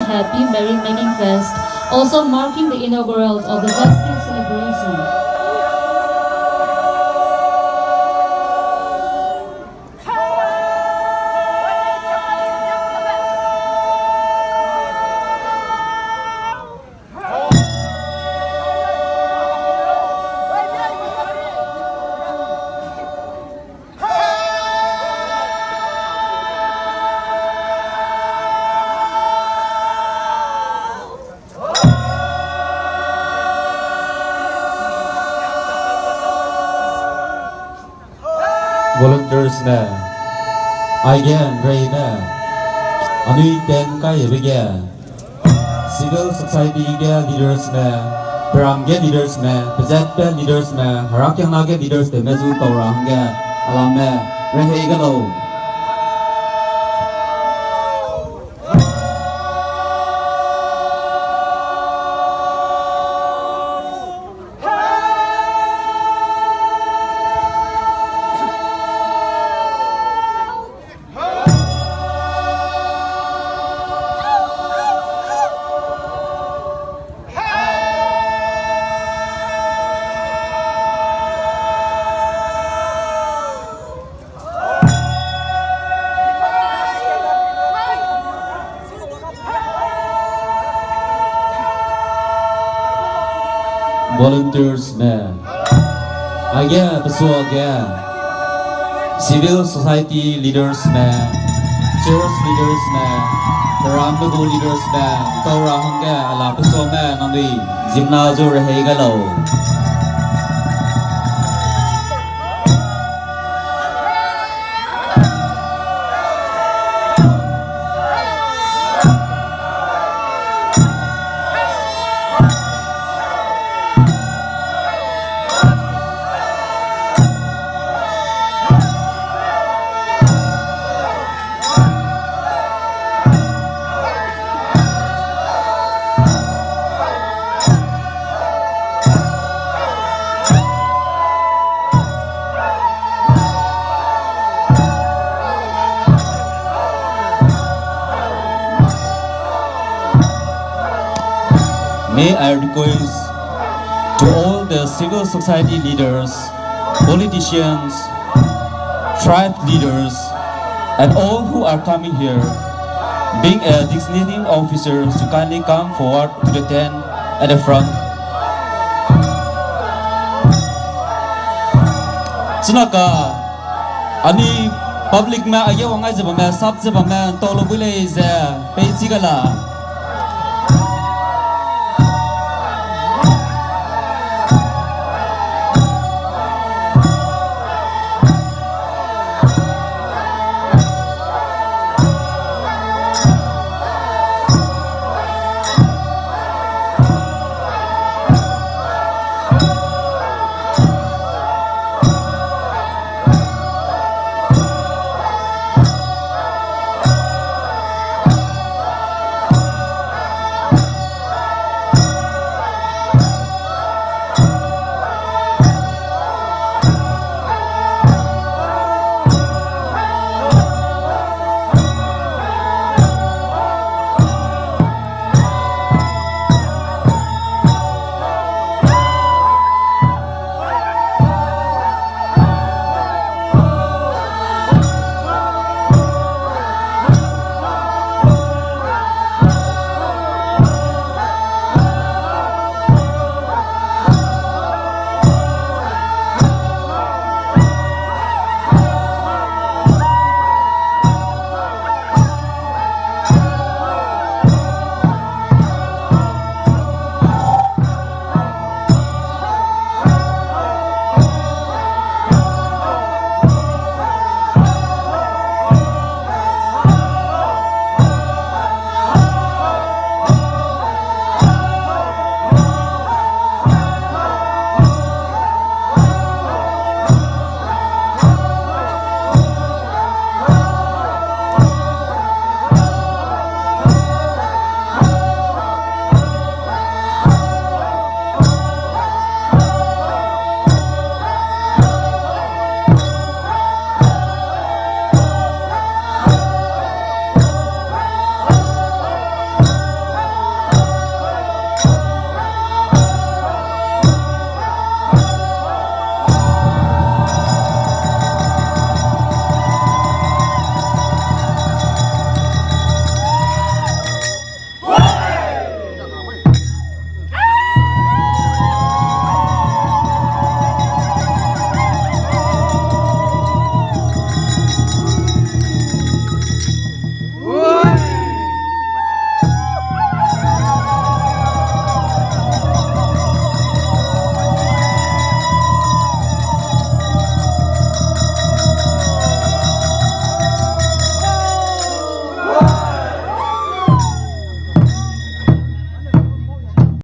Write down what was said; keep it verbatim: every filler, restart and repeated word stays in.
Happy Merry Making Fest, also marking the inaugural of the festive celebration. Volunteersme, aige nreime, anui ten kaibe ge, civil society ge leadersme, peram ge leadersme, pezatbe leadersme, herakiangna ge leaders tewme zu tau ra hangge, alame, rehei ge lau. Volunteersme, aige pesuage, civil society leadersme, church leadersme, peram pe gu leadersme, tau ra hangge ala pesuame nangnui ziemmena zu rehei gai lau. May I request to all the civil society leaders, politicians, tribe leaders, and all who are coming here, being a designating officer, to kindly come forward to the tent at the front. Chunaka, anui publicme aige wang ai ze bamme, sap ze bamme, ntau lu bui lei ze, peichi ga la.